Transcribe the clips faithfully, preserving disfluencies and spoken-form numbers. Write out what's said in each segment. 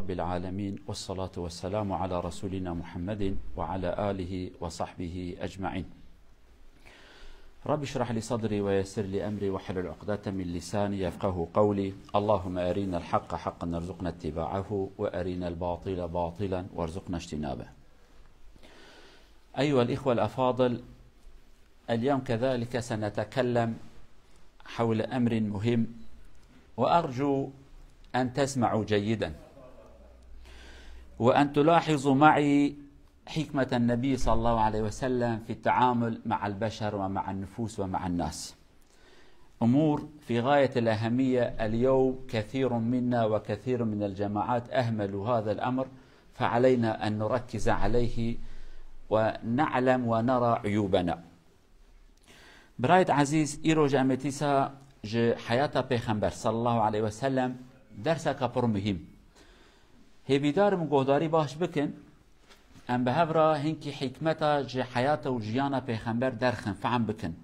بالعالمين، والصلاة والسلام على رسولنا محمد وعلى آله وصحبه أجمعين. رب اشرح لي صدري ويسر لي أمري واحلل عقدة من لساني يفقه قولي. اللهم أرنا الحق حقا وارزقنا اتباعه، وأرنا الباطل باطلا وارزقنا اجتنابه. أيها الإخوة الأفاضل، اليوم كذلك سنتكلم حول أمر مهم، وأرجو أن تسمعوا جيدا، وأن تلاحظوا معي حكمة النبي صلى الله عليه وسلم في التعامل مع البشر ومع النفوس ومع الناس. أمور في غاية الأهمية. اليوم كثير منا وكثير من الجماعات أهملوا هذا الأمر، فعلينا أن نركز عليه ونعلم ونرى عيوبنا. Birayê ezîz, îro ji em ê dîsa ji heyata Pêxember sallallahu aleyhi ve sellem derseka pir muhîm. Hêvîdar im guhdarî baş bikin, em bi hev re hinkî hikmeta ji heyata û jiyana Pêxember derxin, fehm bikin.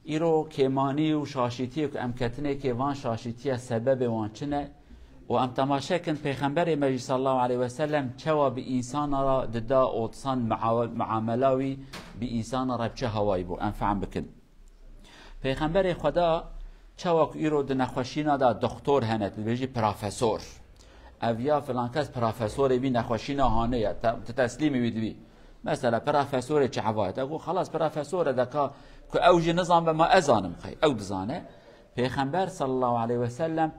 Îro kêmanî û şaşîtiyê ku em ketinê kê van şaşîtiya sebebê wan çi ne û em temaşe kin Pêxemberê me jî sallallahu aleyhi ve sellem çawa bi însana re dida û disan muawe-, muamela wî bi însana re bi çi hawayî bû, em fehm bikin. Pêxemberê Xweda çawa ku îro di nexweşîna de doktor hene, tu dibêjî profesor. Ev ya filan kes profesorê vî nexweşîna hanê ye, te-, tu teslîmî wî dibî. Mesela profesorê çehva ye, te got, xelas profesor e, deka ku ew jî nizanbe ma ez zanim xey, ew dizane. Pêxember sallallahu aleyhi ve sellem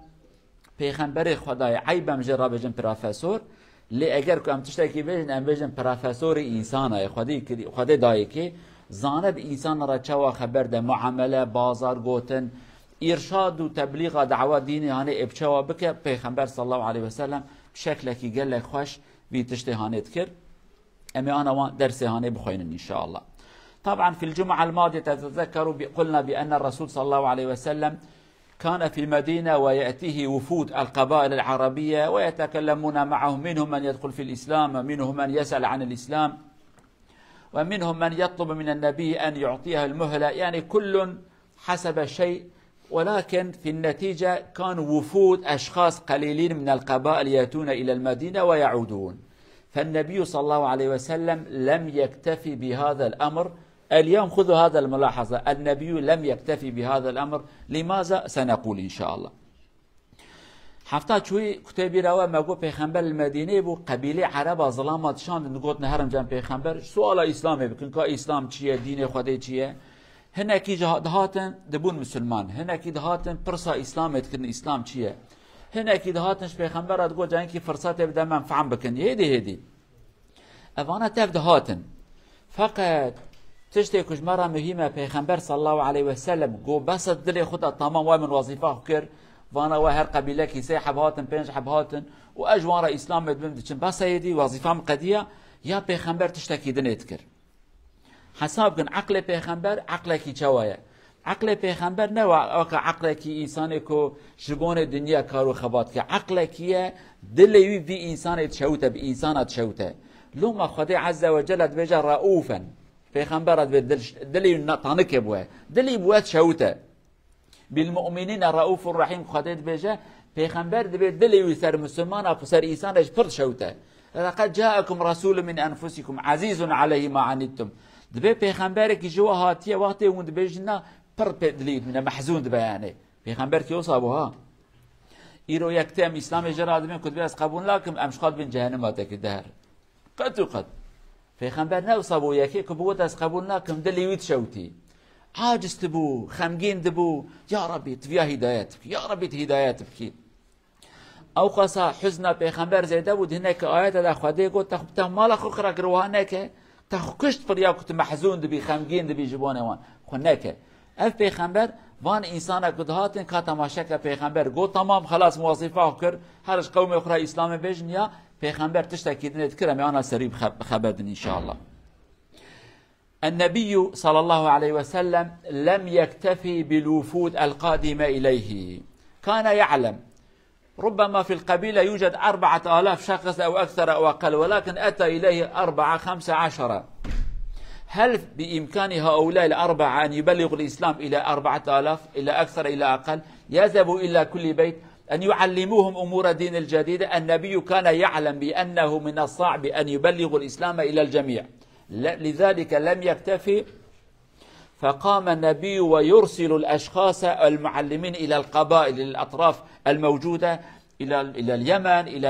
Pêxemberê Xwedayê, eyb em jê re bêjin profesor, lê eger ku em tiştekî bêjin, em bêjin profesorê însana ye, Xwedê kirî-, Xwedê dayê kê, zane bi însana re çawa xeber de, muamele, bazar, gotin, îrşad û teblîxa dawa dînê hanê ê bi çawa bike, Pêxember sallallahu aleyhi ve sellem bi şeklekî gelek xweş vî tiştê hanê dikir. Em ê ana wan dersê hanê bixwînin inşallah. طبعا في الجمعة الماضية تتذكروا ب-، قلنا بأن الرسول صلى الله عليه وسلم كان في المدينة ويأتيه وفود القبائل العربية ويتكلمون معهم، منهم من يدخل في الإسلام ومنهم من يسأل عن الإسلام ومنهم من يطلب من النبي أن يعطيه المهلة، يعني كل حسب شيء، ولكن في النتيجة كان وفود أشخاص قليلين من القبائل يأتون إلى المدينة ويعودون. فالنبي صلى الله عليه وسلم لم يكتفي بهذا الأمر. اليوم خذوا هذا الملاحظة، النبي لم يكتفي بهذا الأمر. لماذا؟ سنقول إن شاء الله. Hefta çûyî kutêbî re we me got Pêxember li Medîneyê bû, qebîlê Ereba zilama dişandin, digotin herin cem Pêxember, suala Îslamê bikin, ka Îslam çi ye, dînê Xwedê çi ye? Hinekî ji ha-, dihatin, dibûn misilman. Hinekî dihatin, pirsa Îslamê dikirin, Îslam çi ye? Hinekî dihatin, ji Pêxember re digot, cengekî firsetê bide me em fehm bikin. Hêdî hêdî. Evana tev dihatin. Feqet tiştê ku ji me re muhîm e, Pêxember sallallahu aleyhi ve sellem got, bes e, dilê xwe de tamam, we min wezîfa xwe kir. Vana we her qebîlekî sê heb hatin, pênc heb hatin û ez ji wan re Îslamê dibim, diçin. Bes e, hêdî wezîfa min qediya, ya Pêxember tiştekî dinê dikir. Hesab kin, eqlê Pêxember eqlekî çawa ye? Eqlê Pêxember ne wa-, weke eqlekî însanê ku ji bonê dinya kar û xebat ke. Eqlekî ye, dilê wî vî însanê dişewite, bi însana dişewite. Loma Xwedê Azze ve Celle dibêje reûfen. Pêxember re dibê dil, dilê wî na-, tanikê bûye. Dilê bûye dişewite. Bil mu'minîne reûfur rehîm, Xwedê dibêje, Pêxember dibê dilê wî ser misilmana, ser însana jî pir dişewite. Leqed caekum resûlun min enfusikum ezîzun aleyhî ma anîttum. Dibê Pêxemberekî ji we hatiye, wextê hûn dibêjin na, pir pê dilî wî dimîne, mehzûn dibe yanî. Pêxember kî wisa bû ha? Îro yek tê em Îslamê jê re dibên ku dibê ez qebûl nakim, em ji xwe dibên cehenema te kir deher. Qet û qet. Pêxember ne wisa bû, yekê ku bigot ez qebûl nakim, dilê wî dişewtî. Aciz dibû, xemgîn dibû, ya Rabbî, tu viya hîdayet bikî, ya Rabbî, tu hîdayet bikî. Ew qasa huzna Pêxember zêde bû, di hinekî ayete de Xwedê got, te xwe, te mala xwe xira kir, wiha neke, te xwe kuşt pir ya ku tu mehzûn dibî, xemgîn dibî ji bonê wan. Xwe neke. Ev Pêxember, van însana ku dihatin ka temaşe ke Pêxember got, tamam, xelas, min wezîfa xwe kir, her ji qewmê xwe re Îslamê bêjin ya, Pêxember tiştekî dinê dikir, em ê ana serî bi xe-, bi xeber din inşallah. النبي صلى الله عليه وسلم لم يكتفي بالوفود القادمة إليه. كان يعلم ربما في القبيلة يوجد أربعة آلاف شخص أو أكثر أو أقل، ولكن أتى إليه أربعة، خمسة عشر. هل بإمكان هؤلاء الأربعة أن يبلغوا الإسلام إلى أربعة آلاف، إلى أكثر، إلى أقل؟ يذهبوا إلى كل بيت؟ أن يعلموهم أمور الدين الجديدة. النبي كان يعلم بأنه من الصعب أن يبلغوا الإسلام إلى الجميع. ل-، لذلك لم يكتفي، فقام النبي ويرسل الأشخاص المعلمين إلى القبائل، إلى الأطراف الموجودة، إلى، إلى اليمن، إلى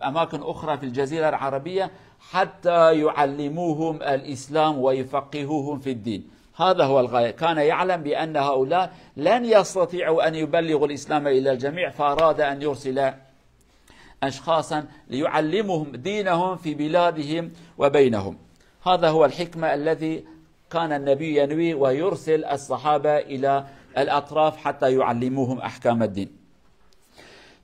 أماكن أخرى في الجزيرة العربية، حتى يعلموهم الإسلام ويفقهوهم في الدين. هذا هو الغاية. كان يعلم بأن هؤلاء لن يستطيعوا أن يبلغوا الإسلام إلى الجميع، فأراد أن يرسل أشخاصا ليعلمهم دينهم في بلادهم وبينهم. هذا هو الحكمة الذي كان النبي ينوي ويرسل الصحابة إلى الأطراف حتى يعلموهم أحكام الدين.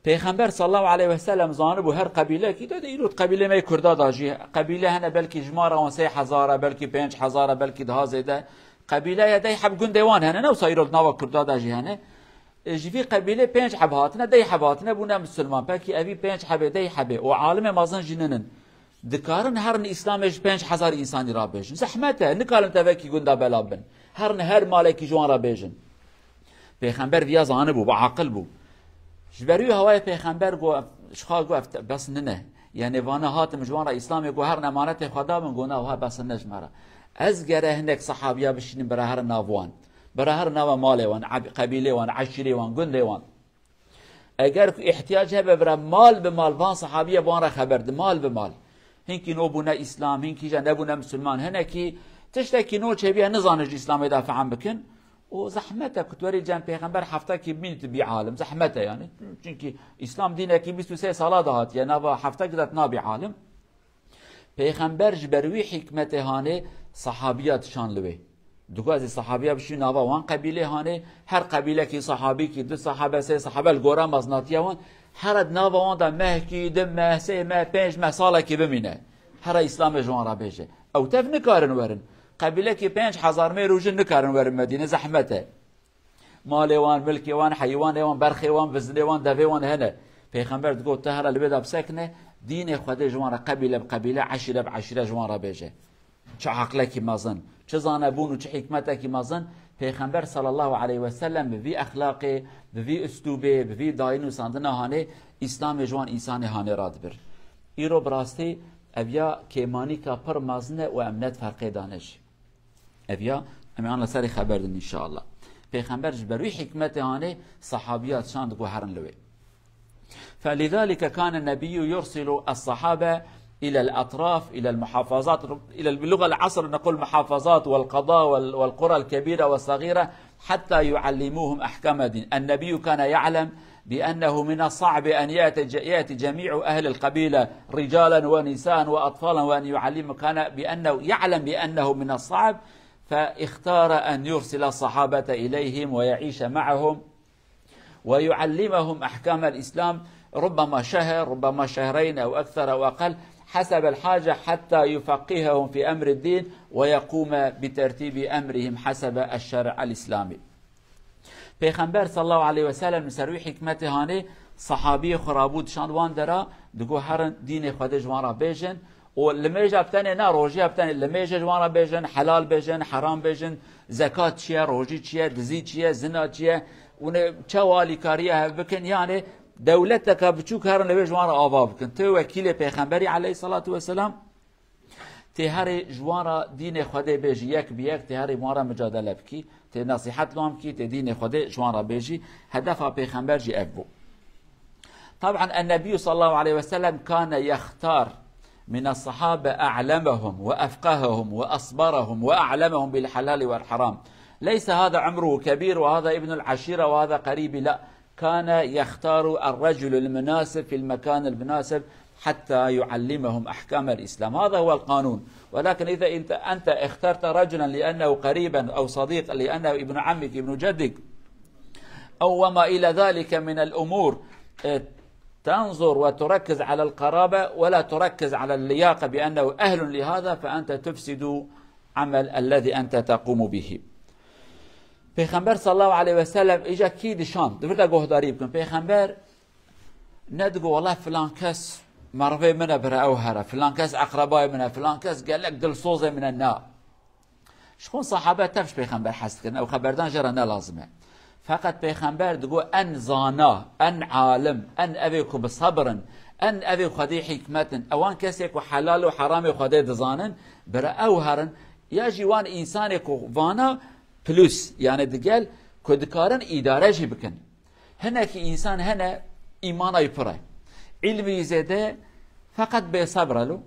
Pêxember sallallahu aleyhi ve sellem zanibû her qebîlekî de, de îro qebîlê me Kurda da jî, qebîle hene belkî jimara wan sê hezar e, belkî pênc hezar e, belkî daha zêde. Qebîleya dey heb gundê wan hene, ne wisa îro di nava Kurda da jî hene. E, ji vî qebîlê pênc heb hatine, dey heb hatine bûne misilman. Pekî evî pênc hebê, dey hebê û alimê mezin jî ninin. Dikarin herin Îslamê ji pênc hezar însanî rabêjin. Zehmet e, nikarin tevekî gunda bela bin. Herin her malekî ji wan re bêjin. Pêxember viya zanibû, bi aqil bû. Ji ber wî hawayê Pêxember got, ji xwe got, "Ev te-, bes nine." Yani vana hatim ji wan re Îslamê got, "Herin emanetê xwe da min." Got, "Na, wiha bes nine ji me re. Ez gere hinek sehabiya bişînim bira herin nav wan. Bira herin nava malê wan, eb-, qebîlê wan, eşîrê wan, gundê wan." Eger ku îhtiyac hebe bira mal bi mal van sahabiye bi wan re xeber di, mal bi mal. Hinkî nû bûne Îslam, hinkî jî nebûne Misilman. Hinekî tiştekî nû çêbiye nizane ji Îslamê de fehm bikin. Û zehmet e ku tu werî cem pêxember heftekî bimînî tu bî alim. Zehmet e yani. Çunkî Îslam dînekî bîst û sê sala de hatiye. Nava heftekî de tu nabî alim. Pêxember ji ber wî hikmetê hanê sahabiya dişan li wê. Digot ez ê sahabiya bişî nava wan qebîlê hanê, her qebîlekî sahabîkî, du sahabe, sê sahabe li gora mezinatiya wan, here di nava wan de mehkî, du meh, sê meh, pênc meh, salekî bimîne. Here Îslamê ji wan re bêje. Ew tev nikarin werin. Qebîlekî pênc hezar mêr û jin nikarin werin Medîne, zehmet e. Malê wan, milkê wan, heywanê wan, berxê wan, vizinê wan, devê wan hene. Pêxember digot, te here li wê de bisekine, dînê Xwedê ji wan re qebîle bi qebîle, eşîre bi eşîre ji wan re bêje. Çi aqlekî mezin, çi zanebûn û çi hikmetekî mezin, Pêxember sallallahu aleyhi ve sellem bi vî exlaqê, bi vî uslûbê, bi vî dayîn û sandina hanê, Îslamê ji wan însanê hanê radibir. Îro bi rastî ev ya kêmanîka pir mezin e û em net ferqê dane jî. Ev ya, em ê an li serê xeber din inşallah. Pêxember ji ber wî hikmetê hanê sahabiya şand ku herin li wê. فلذلك كان النبي يرسل الصحابة إلى الأطراف، إلى المحافظات، إلى، باللغة العصر نقول محافظات والقضاء وال-، والقرى الكبيرة والصغيرة، حتى يعلموهم أحكام الدين. النبي كان يعلم بأنه من الصعب أن يأتي ج-، يأتي جميع أهل القبيلة رجالا ونساء وأطفالا وأن يعلم، كان بأنه يعلم بأنه من الصعب، فاختار أن يرسل الصحابة إليهم ويعيش معهم ويعلمهم أحكام الإسلام، ربما شهر، ربما شهرين أو أكثر أو أقل، حسب الحاجة، حتى يفقههم في أمر الدين ويقوم بترتيب أمرهم حسب الشرع الإسلامي. Pêxember sallallahu aleyhi ve sellem li ser wî hikmetê hanê sahabiyê xwe rabû dişand wan dera, digot, herin dînê Xwedê ji wan re bêjin û limêja bi tenê ne, rojiya bi tenê, limêja ji wan re bêjin, helal bêjin, heram bêjin, zekat çi ye, rojî çi ye, dizî çi ye, zina çi ye, û ne çawa alîkariya hev bikin, yani dewleteka biçûk herin li wê ji wan re ava bikin. Tu wekîlê Pêxemberî aleyhissalatu vesselam, tê herê ji wan re dînê Xwedê bêjî, yek bi yek tê herê wan re micadele bikî, tê nesîhet li wan bikî, tê dînê Xwedê ji wan re bêjî. Hedefa Pêxember jî ev bû. طبعا النبي صلى الله عليه وسلم كان يختار من الصحابة أعلمهم وأفقههم وأصبرهم وأعلمهم بالحلال والحرام. ليس هذا عمره كبير وهذا ابن العشيرة وهذا قريبي، لا، كان يختار الرجل المناسب في المكان المناسب حتى يعلمهم أحكام الإسلام. هذا هو القانون. ولكن إذا أنت، أنت اخترت رجلا لأنه قريبا أو صديقا، لأنه ابن عمك، ابن جدك، أو وما إلى ذلك من الأمور، آه، تنظر وتركز على القرابة ولا تركز على اللياقة بأنه أهل لهذا، فأنت تفسد عمل الذي أنت تقوم به. Pêxember sallallahu aleyhi ve sellem îca kî dişand? Di vir de guhdarî bikin. Pêxember nedigo, "Wela filan kes merivê min e, bira ew here, filan kes eqrebayê min e, filan kes gelek dilsozê min e." Na. Ji xwe sahabe tev ji Pêxember hez dikirin, ew xeberdan jê re ne lazim e. Feqet Pêxember digo en zana, en alim, en evê ku bi sebr in, en evê Xwedê hikmet in, ewan kesê ku helal û heramê Xwedê dizanin, bira ew herin, ya jî wan însanê ku vana plus, yani digel ku dikarin îdare jî bikin. Hinekî însan hene îmana wî pir e. Îlmî wî zêde feqet bêsebr e lo.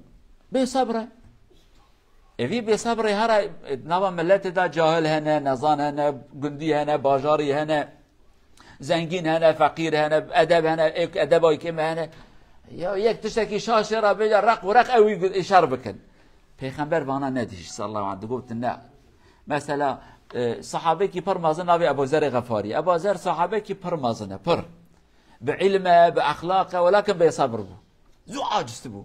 Bêsebr e. Evî bêsebrê hera nava milletê de cahil hene, nezan hene, gundî hene, bajarî hene, zengîn hene, feqîr hene, edeb hene, êk edeba kêm hene. Ya yek tiştekî şaşê re bêje req û req ew wî gu-, şer bikin. Pêxember vana nedihîşt sallallahu aleyhi ve sellem. Digot ne. Mesela, e, sahabekî pir mezin navê Ebu Zerê Xefarî. Ebu Zer sahabekî pir mezin e, pir. Bi îlm e, bi exlaq e, welakin bêsebr bû. Zû aciz bû.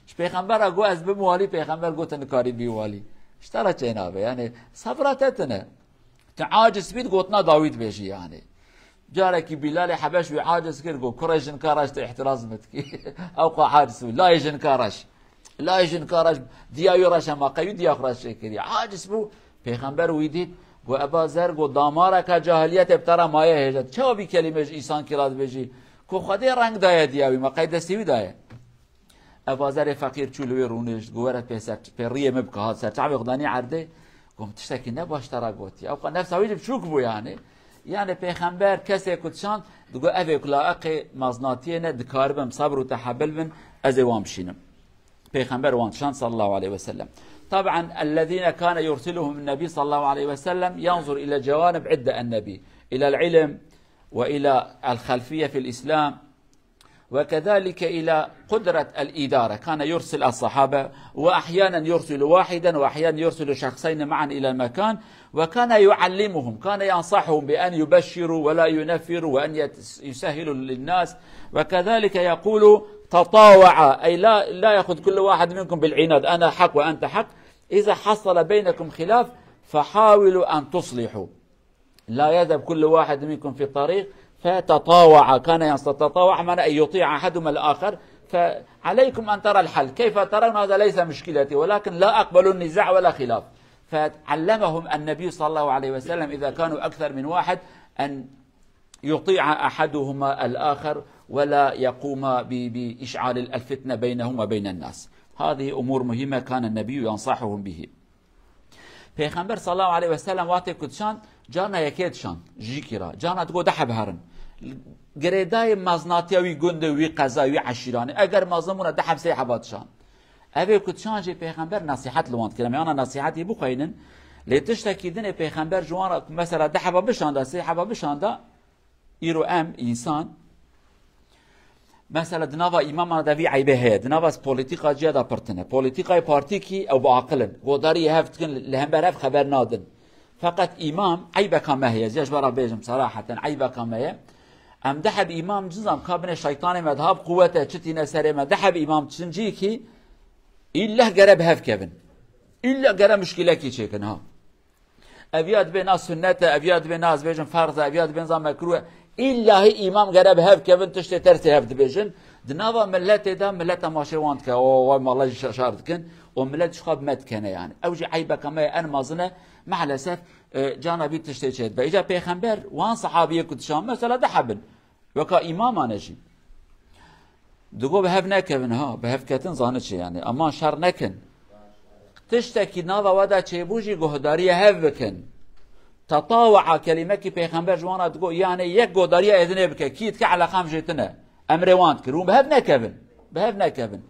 Ji Pêxembera got ez bim walî, Pêxember got tu nikarî bî walî. Ji te re çênabe, yani sebra te tune. Tu aciz bî, gotina dawî dibêjî yani. Carekî Bîlalê Hebeş wî aciz kir, got kurê jinka reş tu îhtiraz min dikî. Ew qas aciz bû. Layê jinka reş. Layê jinka reş. Diya wî reş e, ma qey wî diya xwe reş çêkirî. Aciz bû. Pêxember wî dît, got Eba Zer, got damareka cahiliyetê bi te re maye hêja. Çawa vî kelîme ji îsankî re dibêjî? Ku Xwedê reng daye diya wî, ma qey destê wî daye. Eva Zerê feqîr çû li wê rûnişt, got were pê ser, pê riyê min bike, hat ser çavê xwe danî erdê. Got min tiştekî ne baş te re gotiye. Ew qas nefsa wî jî biçûk bû yani. Yani Pêxember kesê ku dişand, digot evê ku laeqê maznatiyê ne, dikaribin sebr û tehebil bin, ez ê wan bişînim. Peyxember wan şan sallallahu aleyhi ve sellem. طبعا الذين كان يرسلهم النبي صلى الله عليه وسلم ينظر إلى جوانب عدة النبي، إلى العلم، وإلى الخلفية في الإسلام، وكذلك إلى قدرة الإدارة. كان يرسل الصحابة، وأحيانا يرسل واحدا، وأحيانا يرسل شخصين معا إلى المكان، وكان يعلمهم، كان ينصحهم بأن يبشروا ولا ينفروا، وأن يت-، يسهلوا للناس. وكذلك يقول: "تطاوعا"، أي لا، لا يأخذ كل واحد منكم بالعناد، أنا حق وأنت حق، إذا حصل بينكم خلاف فحاولوا أن تصلحوا، لا يذهب كل واحد منكم في طريق فتطاوعا. كان ينص-، تطاوع معنى أن يطيع أحدهما الآخر، فعليكم أن ترى الحل، كيف ترون هذا ليس مشكلتي، ولكن لا أقبل النزاع ولا خلاف. فعلمهم النبي صلى الله عليه وسلم إذا كانوا أكثر من واحد أن يطيع أحدهما الآخر ولا يقوم ب-، بإشعال الفتنة بينهم وبين الناس. هذه أمور مهمة كان النبي ينصحهم به. Pêxember sallallahu aleyhi ve sellem wextê ku dişand, carna yekê dişand, jîkî ra. Carna digot de heb herin. Girêdayê meznatiya wî gund e, wî qeza, wî eşîranê. Eger mezin bûna de heb sê heba dişand. Evê ku dişan jî Pêxember nesîhet li wan dikir. Em yana nesîhetî bixweynin. Lê tiştekî din ê Pêxember ji wan re, mesela de heba bişanda, sê heba bişanda, îro em, însan, mesela di nava îmaman de vî eybê heye. Di nava polîtîka ciya de pir tune. Polîtîkayê partîkî ew bi aqil in. Godariyê hev dikin, li hember hev xeber nadin. Feqet îmam eybeka me heye. Ez ji we re bêjim seraheten, eybeka me ye. Em de heb îmam cizam ka binê şeytanê me daha bi quwet e, çi tîne serê me. De heb îmam çincîkî îlla gere bi hev kevin. Îlla gere muşkilekî çêkin ha. Ev ya dibê na sunnet e, ev ya dibê na ez bêjim ferz e, ev ya dibê niza mekruh e. Îlla hî îmam gere bi hev kevin tiştê tersê hev dibêjin. Di nava milletê de millet temaşê wan dike. O, vay mala jî şa-, şar dikin. O millet ji xwe bi me dikene yani. Ew jî eybeka me ye en mezin e. Maalesef, e, cana vî tiştê çêdibe. Îca Pêxember wan sahabiyê ku dişan mesela de hebin. Weka îmaman e jî. Digo bi hev nekevin ha, bi hev ketin zane çi yani. Ama şer nekin. Tiştekî nava we de çêbû jî guhdariyê hev bikin. Tetawaa kelîmekî Pêxember ji wan re digo, yani yek guhdariya êdinê bike, kî dike eleqam jê tine. Emrê wan dikir. Hûn bi hev nekevin. Bi hev nekevin.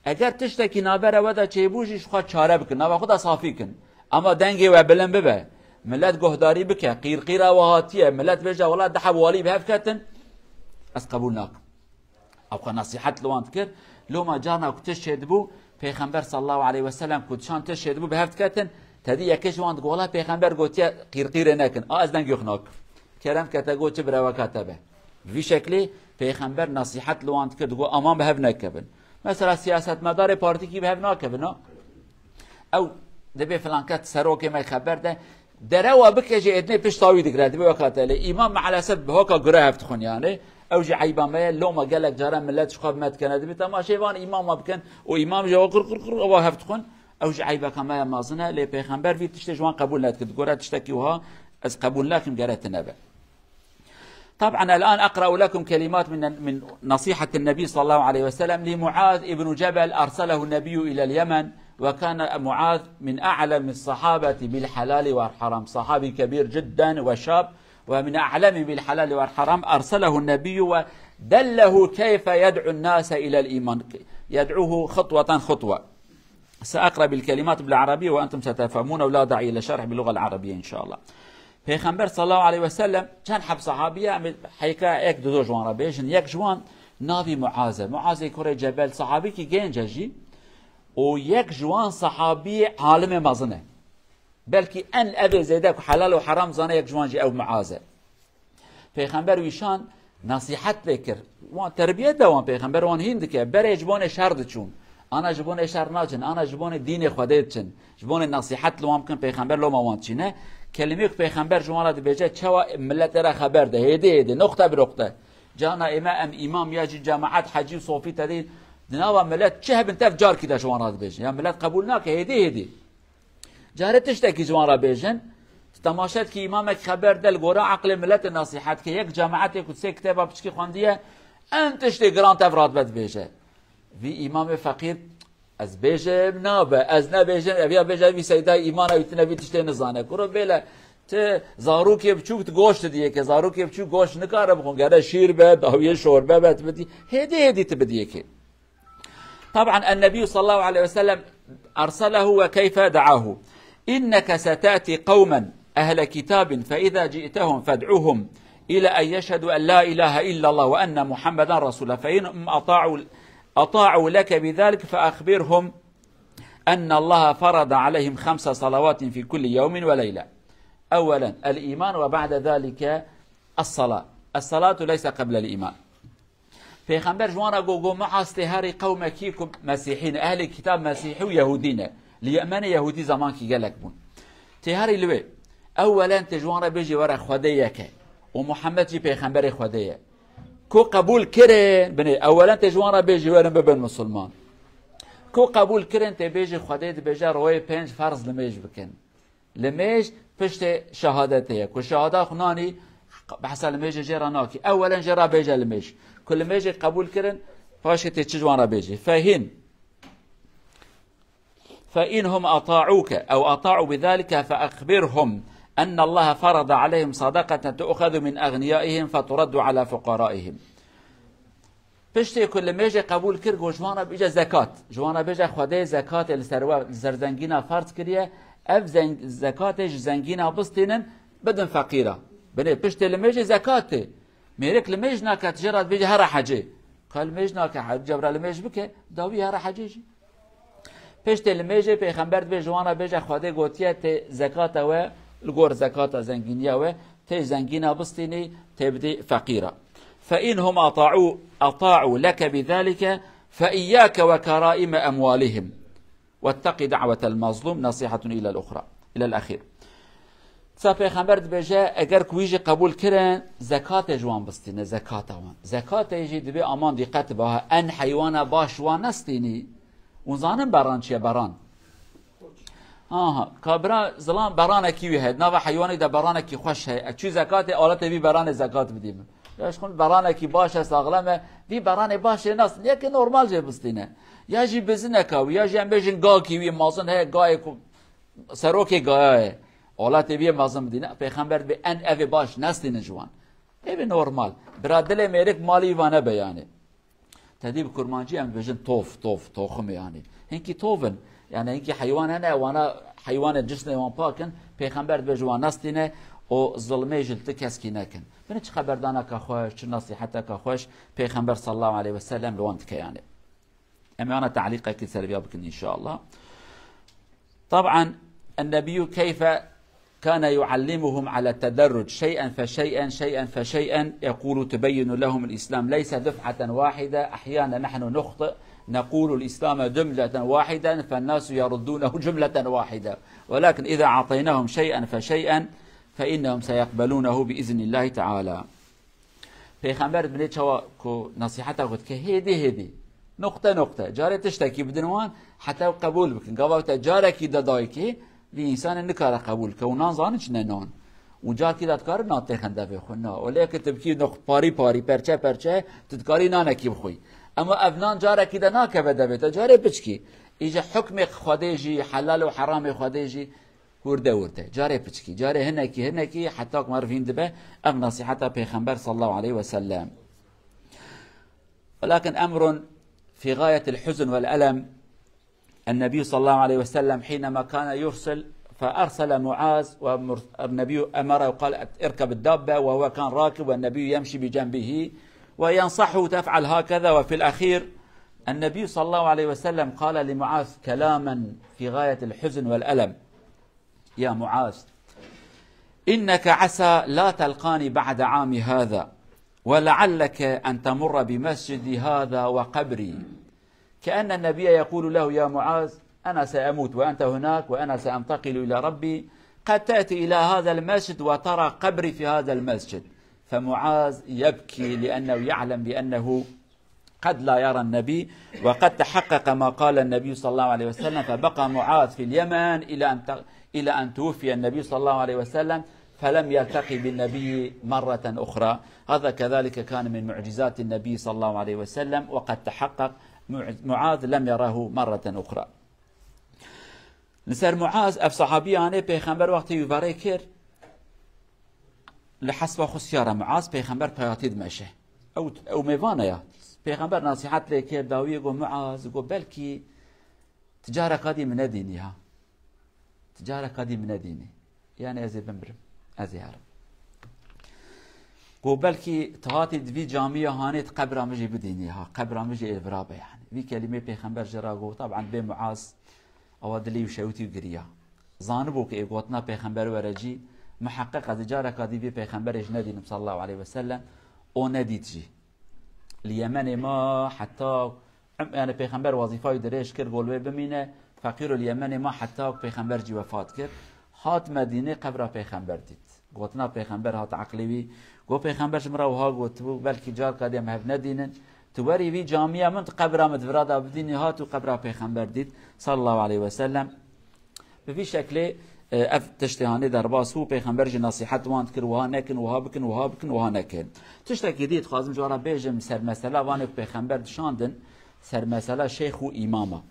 Eger tiştekî navbera we de çêbû jî ji xwe çare bikin. Nava xwe de safî kin. Ama dengê we bilind bibe. Millet guhdarî bike. Qîrqîra we hatiye. Millet bêje, wela de heb walî bi hev ketin. Ez qebûl nakim. Ew xwe nesîhet li wan dikir. Loma carna ku tişt çêdibû, Pêxember sallallahu aleyhi ve sellem ku dişan tişt çêdibû bi hev diketin. Tedî yekê ji wan digot, wela Pêxember gotiye qîrqîrê nekin. A ez dengê xwe nakim. Kerem ke te got çi bireweka te be. Bi vî şeklî Pêxember nesîhet li wan dikir, digot aman bi hev nekevin. Mesela siyasetmedarê partîkî bi hev nakevin ha. Ew dibê filanket serokê me xeber de, derewa bike jî êdinê pişta wî digire, dibê weka te lê. Îmam maalesef bi hoka gure hev dixwin yani. Ew jî eyba me ye, loma gelek caran millet ji xwe bi me dikene. Dibê temaşê van îmama bikin û îmam jî ewa qir qir qir ewa hev dixwin. Ew jî eybeka me ye mezin e, lê Pêxember vî tiştê ji wan qebûl nedikir. Digore tiştekî wiha ez qebûl nakim, gere tine be. طبعا الآن أقرأ لكم كلمات من من نصيحة النبي صلى الله عليه وسلم لمعاذ بن جبل، أرسله النبي إلى اليمن، وكان معاذ من أعلم الصحابة بالحلال والحرام، صحابي كبير جدا وشاب، ومن أعلم بالحلال والحرام، أرسله النبي ودله كيف يدعو الناس إلى الإيمان، يدعوه خطوة خطوة. سأقرأ بالكلمات بالعربية وأنتم ستفهمون، ولا داعي للشرح باللغة العربية إن شاء الله. Pêxember sallallahu aleyhi ve sellem çend heb sahabiye, em heyka ek du do ji wan re bêjin. Yek ji wan navî Muaz e. Muazê kurê Cebel, sahabîkî gênc e jî. Û yek ji wan sahabî alimê mezin e. Belkî en evê zêde ku helal û heram zane, yek ji wan jî ew Muaz e. Pêxember wî şan nasîhet lê kir. Wan terbiyet de wan pêxember wan hîn dike. Berê ji bonê şer diçûn. Ana ji bonê şer naçin. Ana ji bonê dînê Xwedê diçin. Ji bonê nasîhet li wan bikin, pêxember loma wan çîne. Kelimê ku pêxember ji wan re dibêje, çawa miletê re xeber de. Hêdî hêdî, noqte bi noqte. Cana ême em îmam ya jî cemaet, hecî û sofî te dî. Di nava milet çi hebin tev carkî de ji wan re dibêjin. Ya milet qebûl nake, hêdî hêdî. Carê tiştekî ji wan re bêjin. Temaşe dikî îmamek xeber de li gora eqlê miletê nasîhet ke, yek cemaetê ku sê kitêba piçikî xwendiye, em tiştê giran tev radibe dibêje. Vî îmamê feqîr, ez bêjim nabe, ez nebêjim, ev ya bêje vî seyda îmana wî tine vî tiştê nizane. Kuro bêle, ti zarokê biçûk ti goş didiyê ke, zarokê biçûk goş nikare bixwin, gere şîr be, dawiyê şorbe be, ti bidî, hêdî hêdî ti bidiyê ke. طبعا النبي صلى الله عليه وسلم أرسله وكيف دعاه: إنك ستأتي قوما أهل كتاب، فإذا جئتهم فادعهم إلى أن يشهدوا أن لا إله إلا الله وأن محمدا رسول الله، فإنهم أطاعوا، أطاعوا لك بذلك فأخبرهم أن الله فرض عليهم خمس صلوات في كل يوم وليلة. أولا الإيمان، وبعد ذلك الصلاة. الصلاة ليس قبل الإيمان. Pêxember ji wan re got, got, Muaz, tê herî qewmekî ku mesîhî ne, ehlê kitab mesîhî û yehûdî ne. Li Yemenê yehûdî zemankî gelek bûn. Tê herî li wê. Ewelen tê ji wan re bêjî, were Xwedê yek e. Û Muhammed jî pêxemberê Xwedê ye. Ku qebûl kirin, binê, ewelen tê ji wan re bêjî, werin bibin misilman. Ku qebûl kirin, tê bêjî, Xwedê dibêje, royê pênc ferz li mêj bikin. Limêj piştê şehadetê ye. Ku şehada xwe nanî, behsa limêjê jê re nakî. Ewelen jê re bêje limêj. Ku limêjê qebûl kirin, paşê tê çi ji wan re bêjî. فإن، فإنهم أطاعوك أو أطاعوا بذلك فأخبرهم أن الله فرض عليهم صدقة تؤخذ من أغنيائهم فترد على فقرائهم. Piştê ku limêjê qebûl kir, got, ji wan re bêje zekat. Ji wan re bêje, Xwedê zekatê li ser we, li ser zengîna ferz kiriye. Ev zeng-, zekatê ji zengîna bistînin, bidin feqîra. Binê piştê limêjê zekat tê. Mêrik limêj nake, tu jê re dibêje here hecê. Ka limêj nake, he-, cebra limêj bike, dawî here hecê jî. Piştê limêjê pêxember dibê ji wan re bêje, Xwedê gotiye, tê zekata we, li gor zekata zengîniya we, tê zengîna bistînî, tê bidî feqîra. فإنهم أطاعوا، أطاعوا لك بذلك فإياك وكرائم أموالهم واتق دعوة المظلوم، نصيحة إلى الأخرى، إلى الأخير. Sa pêxember dibêje, eger ku wî jî qebûl kirin, zekatê ji wan bistîne, zekata wan. Zekatê jî dibê aman dîqet be, ha, en heywana baş wan nestînî. Hûn zanin beran çi ye, beran? Aha, ka bira zilam beranekî wî heye. Nava heywanê de beranekî xweş heye. E, çû zekatê, aletê vî beranê zekat bidî min. Ya ji xwe beranekî baş e, saxlem e. Vî beranê baş ê nas, yekê normal jê bistîne. Ya jî bizineka wî, ya jî em bêjin gakî wî, mazin heye, gayê ku serokê gaya ye. Aletê vî yê mezin bidîne. Pêxember dibê en evê baş nestînin ji wan. Ê bê normal. Bira dilê mêrik malî vane be yani. Tedî bi kurmancî em dibêjin tov, tov, toxim e yani. Hinkî tov in. Yani hinkî heywan hene, wana heywanê cisnê wan pak in. Pêxember dibê ji wan nestîne û zilmê ji li ti keskî nekin. Binê çi xeberdaneka xweş, çi nasîheteka xweş Pêxember sallallahu aleyhi ve sellem li wan dike yani. Em ê ana te'lîqekî ser vîya bikin inşallah. طبعا النبي كيف كان يعلمهم على التدرج، شيئا فشيئا، شيئا فشيئا، يقول تبين لهم الإسلام ليس دفعة واحدة. أحيانا نحن نخطئ، نقول الإسلام جملة واحدة، فالناس يردونه جملة واحدة، ولكن إذا أعطيناهم شيئا فشيئا فإنهم سيقبلونه بإذن الله تعالى. Pêxember dibêje çawa ku nasîheta xwe dike, hêdî hêdî, noqte noqte, carê tiştekî bidin wan, heta ew qebûl bikin. Gava te carekî de dayikê, vî însanê nikare qebûl ke, û nan zanin çi ne nan. Û carkî de dikarin nan têxin devê xwe, na. Olê ke tu bikî nux parî parî, perçe perçe, tu dikarî nanekî bixwî. Ema ev nan carekî de nakeve devê te, carê piçkî. Îja hukmê Xwedê jî, helal û heramê Xwedê jî, hûrde hûrde. Carê piçkî, carê hinekî hinekî, heta ku merivîn dibe, ev nasîheta Pêxember sallallahu aleyhi ve sellem. ولكن أمر في غاية الحزن والألم. النبي صلى الله عليه وسلم حينما كان يرسل، فأرسل معاذ، والنبي أمره، قال: "اركب الدابة"، وهو كان راكب والنبي يمشي بجنبه وينصحه: "تفعل هكذا". وفي الأخير النبي صلى الله عليه وسلم قال لمعاذ كلاما في غاية الحزن والألم: "يا معاذ، إنك عسى لا تلقاني بعد عامي هذا، ولعلك أن تمر بمسجدي هذا وقبري". كأن النبي يقول له: "يا معاذ، أنا سأموت وأنت هناك، وأنا سأنتقل إلى ربي، قد تأتي إلى هذا المسجد وترى قبري في هذا المسجد". فمعاذ يبكي لأنه يعلم بأنه قد لا يرى النبي، وقد تحقق ما قال النبي صلى الله عليه وسلم، فبقى معاذ في اليمن إلى أن ت-، إلى أن توفي النبي صلى الله عليه وسلم، فلم يلتقي بالنبي مرة أخرى. هذا كذلك كان من معجزات النبي صلى الله عليه وسلم، وقد تحقق. مع-، معاذ لم يره مرة أخرى. Li ser Muaz, ev sahabî anê Pêxember wextê wî verê kir, li hesba xwe siyara Muaz, Pêxember peyatî dimeşe. Ew, ew mêvana ya. Pêxember nasîhet lê kir, dawiyê got, Muaz, got, belkî tu careka dî min nedînî ha. Tu careka dî min nedînî. Yani ez ê bimirim. Ez ê herim. Got, belkî tu hatî di vî camiya hanê tu qebra min jî bidînî ha. Qebra min jî ê li vira be yani. Vî kelîmê Pêxember jê re got, taban bê Muaz, ewa dilê wî şewitî û giriya. Zanibû ku ê gotina Pêxember were cî, muheqeq ez ê careka dî vê Pêxemberê jî nedînim sallallahu aleyhi ve sellem, o nedît jî. Li Yemenê ma heta, em-, yani Pêxember wezîfa wî dirêj kir, got li wê bimîne, feqîro li Yemenê ma heta ku Pêxember jî wefat kir. Hat Medînê, qebra Pêxember dît. Gotina Pêxember hat eqlê wî. Got, Pêxember ji min re wiha gotibû, belkî carka dî em hev nedînin. Tu werî vî camiya min, tu qebra min di vira de bidînî, hat û qebra Pêxember dît, sallallahu aleyhi ve sellem. Bi vî şeklê, e, ev tiştê hanê derbas bû, Pêxember jî nasîhet wan dikir, wiha nekin, wiha bikin, wiha bikin, wiha nekin. Tiştekî dî dixwazim ji we re bêjim, ser mesela vanê ku Pêxember dişandin, ser mesela şêx û îmama.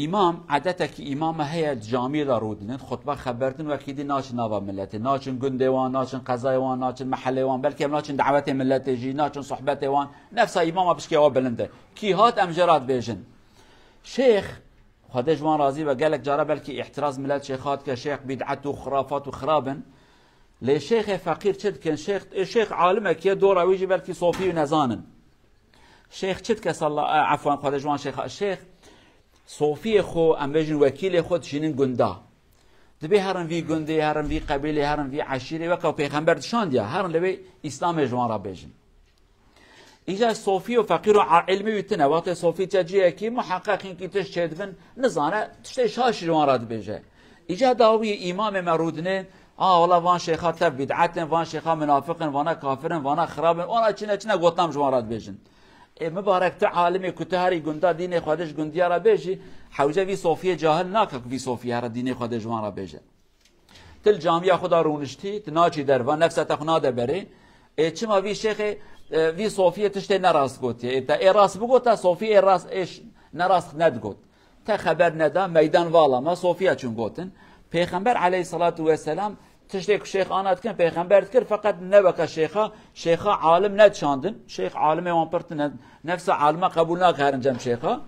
Îmam, edetekî îmama heye, di camiyê de rûdinin, xutbe xeber din, wekî dî naçin nava miletê, naçin gundê wan, naçin qezayê wan, naçin mehelê wan, belkî em naçin dawetê miletê jî, naçin sohbetê wan. Nefsa îmama pişkê wa bilind e. Kî hat em jê re dibêjin. Şêx, Xwedê ji wan razî be, gelek cara belkî îhtiraz milet şêxa dike, şêx bîd'et û xurafat û xirab in. Lê şêxê feqîr çi dikin? Şêx, ê şêx alimekî ye, dora wî jî belkî sofî û nezanin. Şêx çi dike salla, e, efwan, Xwedê ji wan şêxa, şêx sofiyê xwe, em bêjin wekîlê xwe dişînin gunda. Dibê herin vî gundê, herin vî qebîlê, herin vî eşîrê, weke Pêxember dişandiya, herin li wê Îslamê ji wan re bêjin. Îca sofî û feqîr û a-, ilmê wî tune. Wextê sofî çe ciyekî, muheqeq hinkî tişt çêdibin, nizane, tiştê şaş ji wan re dibêje. Îca dawiyê îmamê me rûdinê, a, wela van şêxa tev bîd'et in, van şêxa minafiq in, vana kafir in, vana xirab in, ona çine çine gotam ji wan re dibêjin. Ê mibarek, tu alimê ku tu herî gunda dînê Xwedê ji gundiya re bêjî, hewce vî sofiyê cahil nake ku vî sofiyê here dînê Xwedê ji wan re bêje. Tu li camiya xwe de rûniştî, tu naçî derva, nefsa te xwe nade berê. Ê, çima vî şêxê, e, vî sofiyê tiştê nerast gotiye? Ê, te ê rast bigota, sofî ê rast, ê ş-, nerast nedigot. Te xeber neda, meydan vala me, sofiya çûn gotin. Pêxember aleyhissalatu vesselam tiştê ku şêx ana dikin, pêxember dikir, feqet ne weke şêxa, şêxa alim nedişandin. Şêx alimê wan pir tune, nefsa alima qebûl nake herin cem şêxa.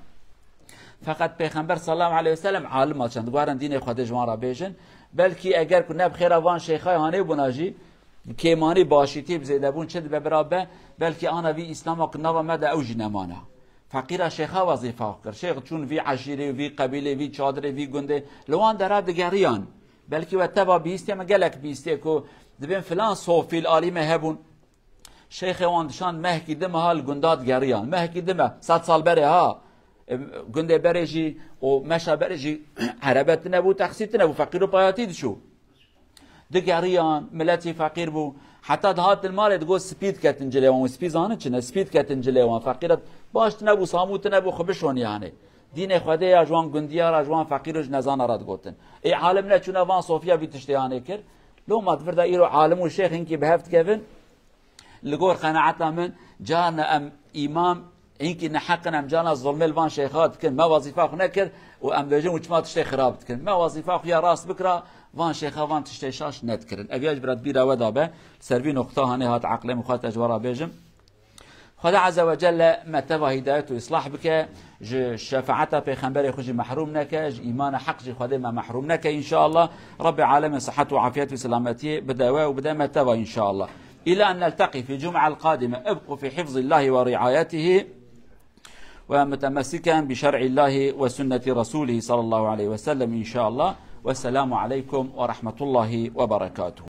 Feqet Pêxember sallallahu aleyhi ve sellem alim açand. Guharin dînê Xwedê ji wan re bêjin. Belkî eger ku ne bi xêra van şêxay hanê bûna jî, kêmanî, başîtî, bi zêdebûn çi dibe bira be, belkî ana vî Îslama ku nava me de ew jî nemana. Feqîra şêxa wezîfa xwe kir. Şêx çûn vî eşîrê, vî qebîlê, vî çadirê, vî gundê. Li wan dera digeriyan. Belkî we teva bihîstiye, me gelek bihîstiye ku dibên filan sofî li alî me hebûn. Şêxê wan dişand, mehkî dime ha li gunda digeriyan. Mehkî dime, sed sal berê ha. E, gundê berê jî û meşa berê jî erebe tine bû, taksî tine bû, feqîr û payatî diçû. Digeriyan, milet jî feqîr bû. Heta dihatin malê digot spî diketin cilê wan. Spî zanin çi ne? Spî diketin cilê wan. Feqîr baş tine bû, samû tine bû, xwe bişonî hanê. Dînê Xwedê ya ji wan gundiya re, ji wan feqîr û ji nezana re digotin. Ê alim neçûne van sofiya vî tiştê hanê kir. Loma di vir de îro alim û şêx hinkî bi hev dikevin. Li gor qenaeta min, carna em îmam hinkî neheq in, em carna zulmê li van şêxa dikin. Me wezîfa xwe nekir û em bêjin û çima tiştê xirab dikin. Me wezîfa xwe ya rast bikira, van şêxa van tiştê şaş nedikirin. Ev ya ji bira di bîra we de be, li ser vî noqta hanê hat eqlê min xwest ez ji we re bêjim. Xweda Azze ve Celle me teva hidayet û islah bike, ji şefaeta Pêxemberê xwe jî mehrûm neke, ji îmana heq jî Xwedê me mehrûm neke înşallah. Rabbê alemê sihet û afiyet û selametiyê bide we û bide me teva înşallah. إلى أن نلتقي في الجمعة القادمة، ابقوا في حفظ الله ورعايته ومتمسكا بشرع الله وسنة رسوله صلى الله عليه وسلم إن شاء الله. والسلام عليكم ورحمة الله وبركاته.